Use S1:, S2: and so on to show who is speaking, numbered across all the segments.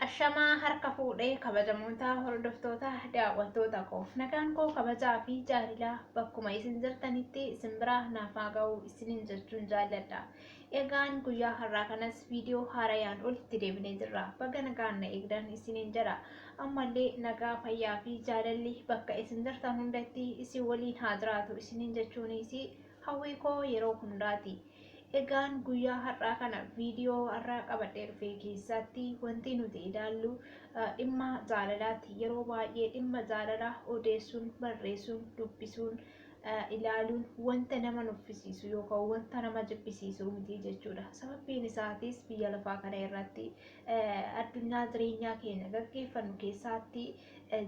S1: Ashamaa harka fuudhee kabajamoota hordoftoota daawwattoota koo, nagaan koo kabajaa fi jaalalaa bakkuma isin jirtanitti isin biraa naaf haa ga'u isiniin jechuun jaalladha. Egaan guyyaa har'aa kanas viidiyoo haarayaan olitti deebinee jirra. Baga nagaan na eegdan isiniin jedha. Ammallee nagaa, fayyaa fi jaalalli bakka isin jirtan hundatti isin waliin haa jiraatu isiniin jechuunis hawwii koo yeroo hundaati. Egaan guyyaa har'aa kana viidiyoo har'aa qabadhee dhufe keessatti wanti nuti ilaallu dhimma jaalalaati. Yeroo baay'ee dhimma jaalalaa odeessuun, barreessuun, dubbisuun, ilaaluun wanta nama nuffisiisu yookaan wanta nama jibbisiisu miti jechuudha. Sababbiin isaatis biyya lafaa kana irratti addunyaa jireenyaa keenya gaggeeffannu keessaatti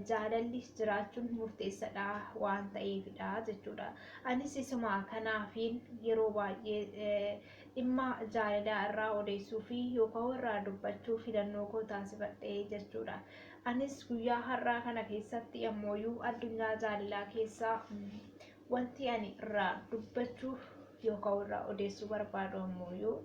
S1: jaalalli jiraachuun murteessadha waan ta'eefidha jechuudha. Anis isuma kanaafiin yeroo baay'ee dhimma jaalalaa irraa odeessuu fi yookaan irraa dubbachuu filannoo koo taasifadhe jechuudha. Anis guyyaa har'aa kana keessatti ammooyyuu addunyaa jaalalaa keessaa wanti ani irraa dubbachuu yookaan irraa odeessuu barbaadu ammooyyuu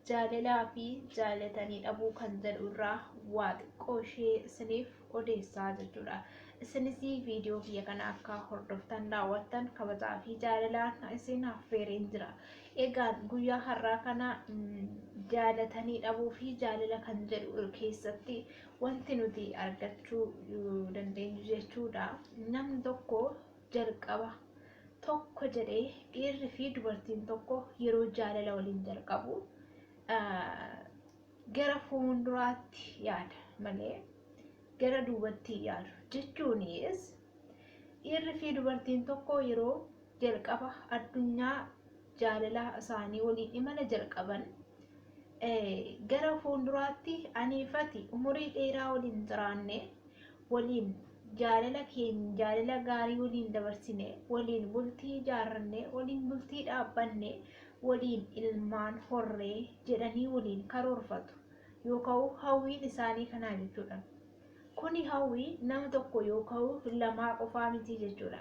S1: jaalalaa fi jaalatanii dhabuu kan jedhu irraa waa xiqqoo ishee isiniif odeessaa jechuudha. Isinis viidiyoo kiyya kana akka hordoftan, daawwattan kabajaa fi jaalalaan isin affeereen jira. Egaan guyyaa har'aa kana jaalatanii dhabuu fi jaalala kan jedhu keessatti wanti nuti argachuu dandeenyu jechuudha. Namni tokko jalqaba tokko jedhee dhiirri fi dubartiin tokko yeroo jaalala waliin jalqabu gara fuulduraatti yaada malee gara duubatti yaadu. Jechuunis dhiirri fi dubartiin tokko yeroo jalqaba addunyaa jaalalaa isaanii waliin imala jalqaban gara fuulduraatti aniifati umurii dheeraa waliin jiraanne, waliin jaalala keenya jaalala gaarii waliin dabarsine, waliin bultii ijaarranne, waliin bultii dhaabbanne, waliin ilmaan horree jedhanii waliin karoorfatu yookaan hawwiin isaanii kanaa jechuudha. Kuni hawwii nama tokko yookaan lamaa qofaa miti jechuudha.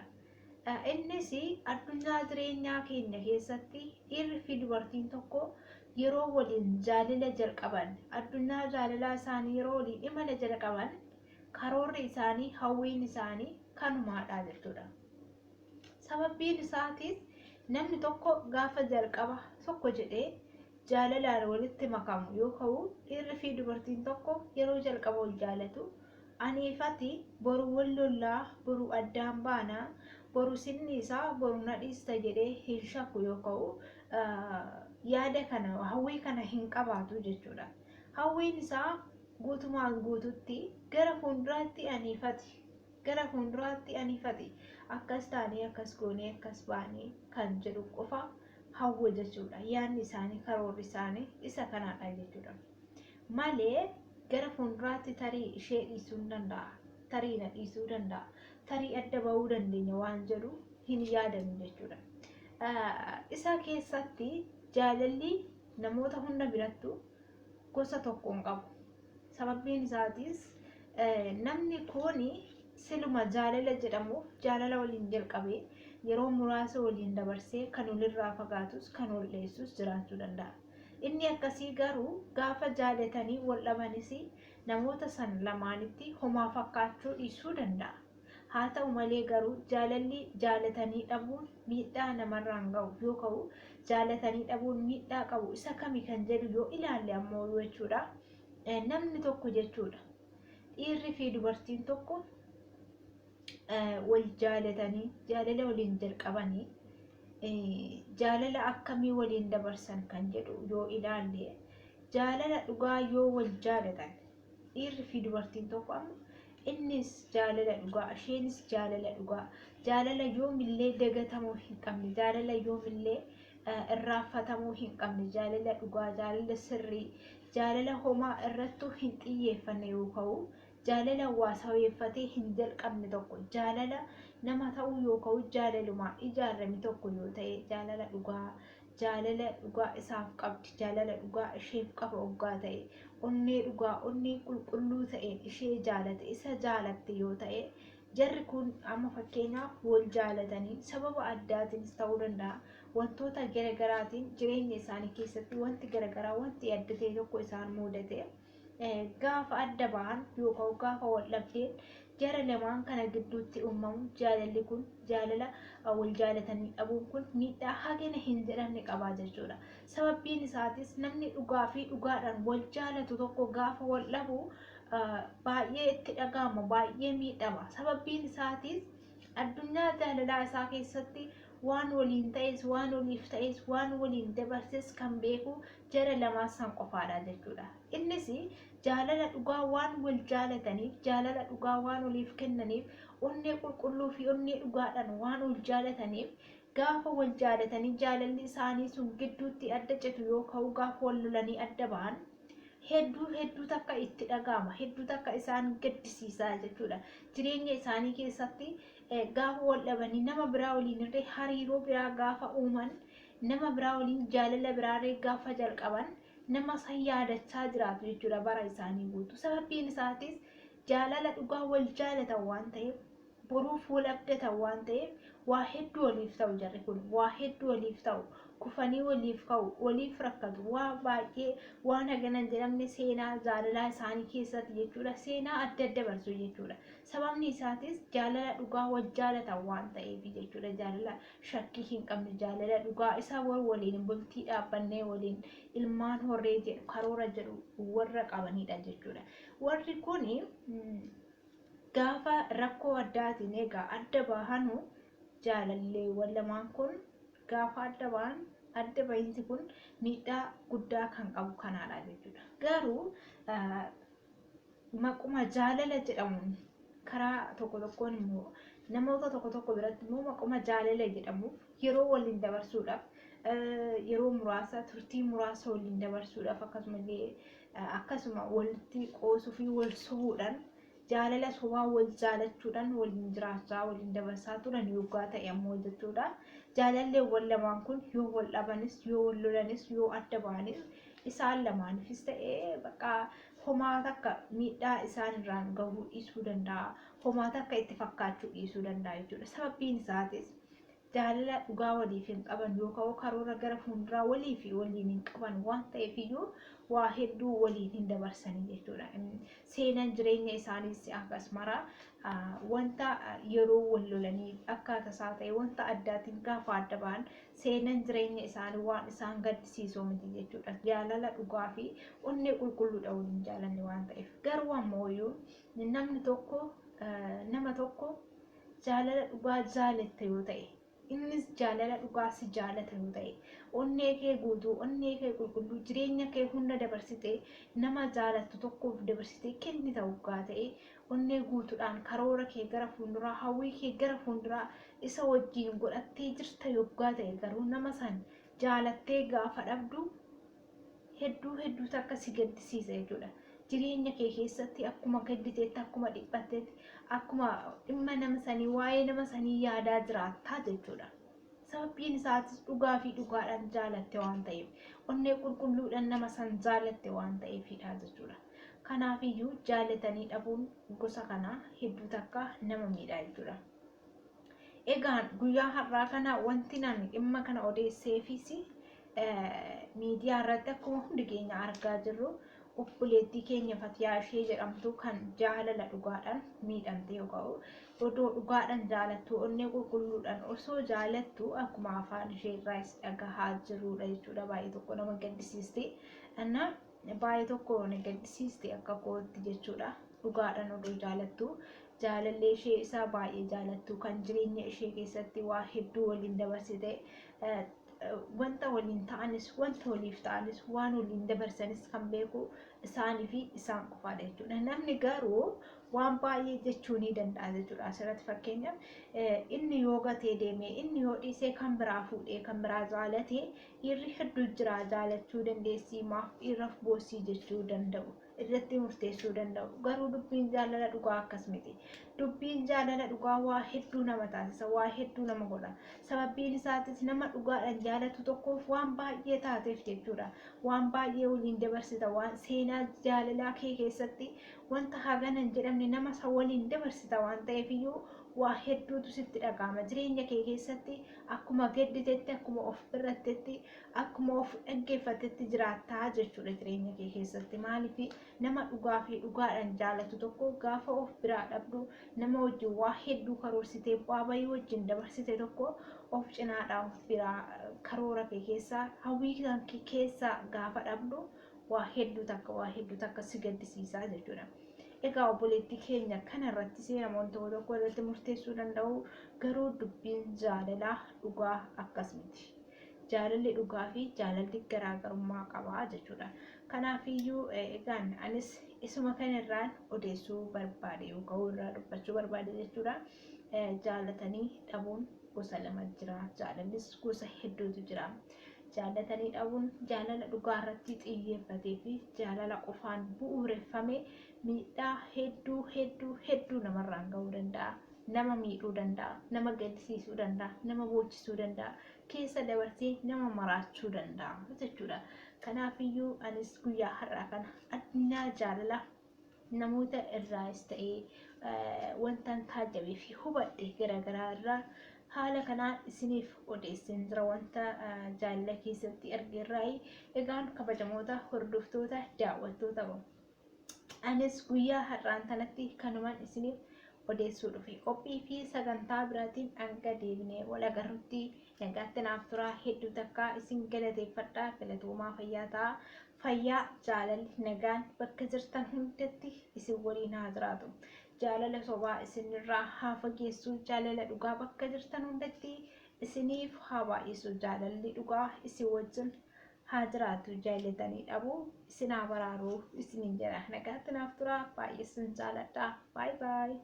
S1: Innis addunyaa jireenyaa keenya keessatti dhiirri fi dubartiin tokko yeroo waliin jaalala jalqaban, addunyaa jaalalaa isaanii yeroo waliin imala jalqaban, karoorri isaanii, hawwiin isaanii kanumaadha jechuudha. Sababbiin isaatis namni tokko gaafa jalqaba tokko jedhee jaalalaan walitti makamu yoo ka'u, dhiirri fi dubartiin tokko yeroo jalqaba wal jaalatu aniifati boru wal lollaa, boru addaan baanaa, boru sinni isaa, boru na dhiista jedhee hin shakku yoo ka'u, yaada kana, hawwii kana hin qabaatu jechuudha. Hawwiin isaa guutumaan guututti gara fuulduraatti aniifati, gara fuulduraatti aniifati akkas taanee, akkas goonee, akkas baanee kan jedhu qofa hawwa jechuudha. Yaadni isaanii, karoorri isaanii isa kanaadha jechuudha. Malee gara fuulduraatti tarii ishee dhiisuu hin danda'a, tarii na dhiisuu danda'a, tarii adda bahuu dandeenya waan jedhu hin yaadannu jechuudha. Isa keessatti jaalalli namoota hunda birattu gosa tokko hin qabu. Sababbiin isaatis namni kun siluma jaalala jedhamuuf jaalala waliin jalqabee yeroo muraasa waliin dabarsee kan walirraa fagaatus kan wal dheessus jiraachuu danda'a. Inni akkasii garuu gaafa jaalatanii wal dhabanis namoota san lamaanitti homaa fakkaachuu dhiisuu danda'a. Haa ta'u malee garuu jaalalli jaalatanii dhabuun miidhaa namarraan ga'u yoo ka'u, jaalatanii dhabuun miidhaa qabu isa kami kan jedhu yoo ilaalle ammoo jechuudha. Namni tokko jechuudha. Dhiirri fi dubartiin tokko wal jaalatanii jaalala waliin jalqabanii jaalala akkamii waliin dabarsan kan jedhu yoo ilaalle, jaalala dhugaa yoo wal jaalatan, dhiirri fi dubartiin tokko amma innis jaalala dhugaa, isheenis jaalala dhugaa, jaalala yoomillee dagatamuu hin qabne, jaalala yoomillee irraanfatamuu hin qabne, jaalala dhugaa, jaalala sirrii, jaalala homaa irrattuu hin xiyyeeffanne yoo ka'u, jaalala waa saweeffatee hin jalqabne tokko, jaalala nama ta'uu yoo ka'u, jaalalumaan ijaarame tokko yoo ta'e, jaalala dhugaa, jaalala dhugaa isaaf qabdi, jaalala dhugaa isheef qaba oggaa ta'e, onnee dhugaa, onnee qulqulluu ta'een ishee jaalate, isa jaalatte yoo ta'e, jarri kun amma fakkeenyaaf wal jaalatanii sababa addaatiinis ta'uu danda'a, wantoota garaagaraatiin jireenya isaanii keessatti wanti garaagaraa, wanti adda ta'e tokko isaan mudate. Gaafa adda ba'an yookaan gaafa wal dhabdeen jara lamaan kana gidduutti uumamu, jaalalli kun, jaalala wal jaalatanii dhabuun kun miidhaa hagana hin jedhamne qabaa jechuudha. Sababbiin isaatis namni dhugaa fi dhugaadhaan wal jaalatu tokko gaafa wal dhabu baay'ee itti dhaga'ama, baay'ee miidhama. Sababbiin isaatis addunyaa jaalalaa isaa keessatti waan waliin ta'es, waan waliif ta'es, waan waliin dabarses kan beeku jara lamaan san qofaadha jechuudha. Innis jaalala dhugaa waan wal jaalataniif, jaalala dhugaa waan waliif kennaniif, onnee qulqulluu fi onnee dhugaadhaan waan wal jaalataniif, gaafa wal jaalatanii jaalalli isaanii sun gidduutti adda citu yookaan gaafa wal lolanii adda ba'an hedduu hedduu takka itti dhaga'ama, hedduu takka isaan gaddisiisaa jechuudha. Jireenya isaanii keessatti gaafa wal dhabanii nama biraa waliin illee hariiroo biraa gaafa uuman, nama biraa waliin jaalala biraarree gaafa jalqaban, nama san yaadachaa jiraatu jechuudha bara isaanii guutuu. Sababbiin isaatis jaalala dhugaa wal jaalatan waan ta'eef, boruuf wal abdatan waan ta'eef, waa hedduu waliif ta'u. Jarri kun waa hedduu waliif ta'u, kufanii waliif ka'u, waliif rakkatu, waa baay'ee waan hagana hin jedhamne seenaa jaalalaa isaanii keessatti jechuudha, seenaa adda adda barsu jechuudha. Sababni isaatis jaalala dhugaa wal jaalatan waan ta'eef jechuudha. Jaalala shakkii hin qabne, jaalala dhugaa isa waliin bultii dhaabbannee waliin ilmaan horree jedhu, karoora jedhu warra qabanidha jechuudha. Warri kun gaafa rakkoo addaatiin egaa adda bahanu, jaalalleewwan lamaan kun gaafa adda bahan, adda bahiinsi kun miidhaa guddaa kan qabu kanaadha jechuudha. Garuu maquma jaalala jedhamuun karaa tokko tokkoon immoo namoota tokko tokko biratti immoo maquma jaalala jedhamuuf yeroo waliin dabarsuudhaaf, yeroo muraasa, turtii muraasa waliin dabarsuudhaaf, akkasumallee akkasuma walitti qoosuu fi wal sobuudhaan, jaalala sobaa wal jaalachuudhaan waliin jiraachaa waliin dabarsaa turan yoggaa ta'e ammoo jechuudha. Jaalalleewwan lamaan kun yoo wal dhabanis, yoo wal lolanis, yoo adda ba'anis, isaan lamaaniifis ta'ee bakka homaa takka miidhaa isaan irraan gahuu dhiisuu danda'a. Homaa takka itti fakkaachuu dhiisuu danda'a jechuudha. Sababbiin isaatis jaalala dhugaa waliif hin qaban yookaan karoora gara fuulduraa walii fi waliin hin qaban waan ta'eef iyyuu waa hedduu waliin hin dabarsanii jechuudha. Seenaan jireenya isaaniis akkasumara wanta yeroo wal lolanii akka tasaa ta'e wanta addaatiin gaafa adda ba'an seenaan jireenya isaanii waan isaan gaddisiisuu miti jechuudha. Jaalala dhugaa fi onnee qulqulluudha waliin jaalanne waan ta'eef. Garuu ammoo namni tokko nama tokko jaalala dhugaa jaalatte yoo ta'e, innis jaalala dhugaa si jaalata yoo ta'e, onnee kee guutuu, onnee kee qulqulluu, jireenya kee hunda dabarsitee nama jaalattu tokkoof dabarsitee kennita waggaa ta'e, onnee guutuudhaan karoora kee gara fuulduraa, hawwii kee gara fuulduraa isa wajjin godhattee jirta yoggaa ta'e, garuu nama san jaalattee gaafa dhabdu hedduu hedduu takka si gaddisiisa jechuudha. Jireenya kee keessatti akkuma gadditeetti, akkuma dhiphatteetti, akkuma dhimma nama sanii, waa'ee nama sanii yaadaa jiraattaa jechuudha. Sababbiin isaatis dhugaa fi dhugaadhaan jaalatte waan ta'eef, onnee qulqulluudhaan nama san jaalatte waan ta'eefidha jechuudha. Kanaafiyyuu jaalatanii dhabuun gosa kanaa hedduu takka nama miidha jechuudha. Egaan guyyaa har'aa kana wanti nani dhimma kana odeesseefis miidiyaa irratti akkuma hundi keenya argaa jirru obboleettii keenya Fatiyaa ishee jedhamtu kan jaalala dhugaadhaan miidhamte yookaan odoo dhugaadhaan jaalattu, onnee qulqulluudhaan osoo jaalattu, akkuma afaan ishee irraas dhagahaa jirrudha jechuudha. Baay'ee tokko nama gaddisiisti. Innaa baay'ee tokko na gaddisiisti akka kootti jechuudha. Dhugaadhaan odoo jaalattu, jaalallee ishee isaa baay'ee jaalattu kan jireenya ishee keessatti waa hedduu waliin dabarsite, wanta waliin ta'anis, wanta waliif ta'anis, waan waliin dabarsanis kan beeku isaanii fi isaan qofaadha jechuudha. Namni garuu waan baay'ee jechuu ni danda'a jechuudha. Asirratti fakkeenyaaf inni yoo gatee deeme, inni yoo dhiisee kan biraa fuudhee kan biraa jaalatee, dhiirri hedduu jira, jaalachuu dandeessii, maaf dhiiraaf boossii jechuu danda'u, irratti murteessuu danda'u. Garuu dubbiin jaalala dhugaa akkas miti. Dubbiin jaalala dhugaa waa hedduu nama taasisa, waa hedduu nama godha. Sababbiin isaatis nama dhugaadhaan jaalatu tokkoof waan baay'ee taateef jechuudha. Waan baay'ee waliin dabarsita, waan seenaa jaalalaa kee keessatti wanta hagana hin jedhamne nama isa waliin dabarsita waan ta'eef iyyuu Waa hedduutu sitti dhaga'ama. Jireenya kee keessatti akkuma gadditetti, akkuma of birrattetti, akkuma of dhaggeeffatetti jiraattaa jechuudha jireenya kee keessatti. Maaliif nama dhugaa fi dhugaadhaan jaalatu tokko gaafa of biraa dhabdu, nama wajjin waa hedduu karoorsitee bu'aa bayii wajjin dabarsite tokko of cinaadhaa of biraa karoora kee keessaa hawwii kee keessaa gaafa dhabdu waa hedduu takka waa hedduu takka si gaddisiisaa jechuudha. Egaa obboleettii keenya kana irrattis namoonni tokko tokko irratti murteessuu danda'u, garuu dubbiin jaalalaa dhugaa akkas miti. Jaalalli dhugaa fi jaalalli garaagarummaa qaba jechuudha. Kanaafiyyuu egaan anis isuma kanarraan odeessuu barbaade yookaan irraa dubbachuu barbaade jechuudha. Jaalatanii dhabuun gosa lama jira. Jaalallis gosa hedduutu jira. Jaalatanii dhabuun jaalala dhugaa irratti xiyyeeffatee fi jaalala qofaan bu'uureffame miidhaa hedduu hedduu hedduu namarraan ga'uu danda'a. Nama miidhuu danda'a, nama gaddisiisuu danda'a, nama boochisuu danda'a, keessa dabarsee nama maraachuu danda'a jechuudha. Kanaafiyyuu anis guyyaa har'aa kana addunyaa jaalala namoota irraas ta'ee wantaan taajjabee fi hubadhe garaagaraa irraa haala kanaan isiniif odeesseen jira wanta jaalala keessatti argeerraayi. Egaan kabajamoota hordoftoota daawwattoota, anis guyyaa har'aan tanatti kanumaan isiniif odeessuu dhufe. Qophii fi sagantaa biraatiin hanga deebinee wal agarrutti nagaatti naaf turaa. Hedduu takkaa isin galateeffadhaa. Galatoomaa, fayyaa ta'a. Fayyaa, jaalalli, nagaan bakka jirtan hundatti isin waliin haa jiraatu. Jaalala sobaa isinirraa haa fageessu. Jaalala dhugaa bakka jirtan hundatti isiniif haa baay'isu. Jaalalli dhugaa isin wajjin haa jiraatu. Jaallatanii dhabuu isin haa baraaruu isiniin jedha. Nagaatti naaf turaa. Baay'ee isin jaaladha. Baay baay.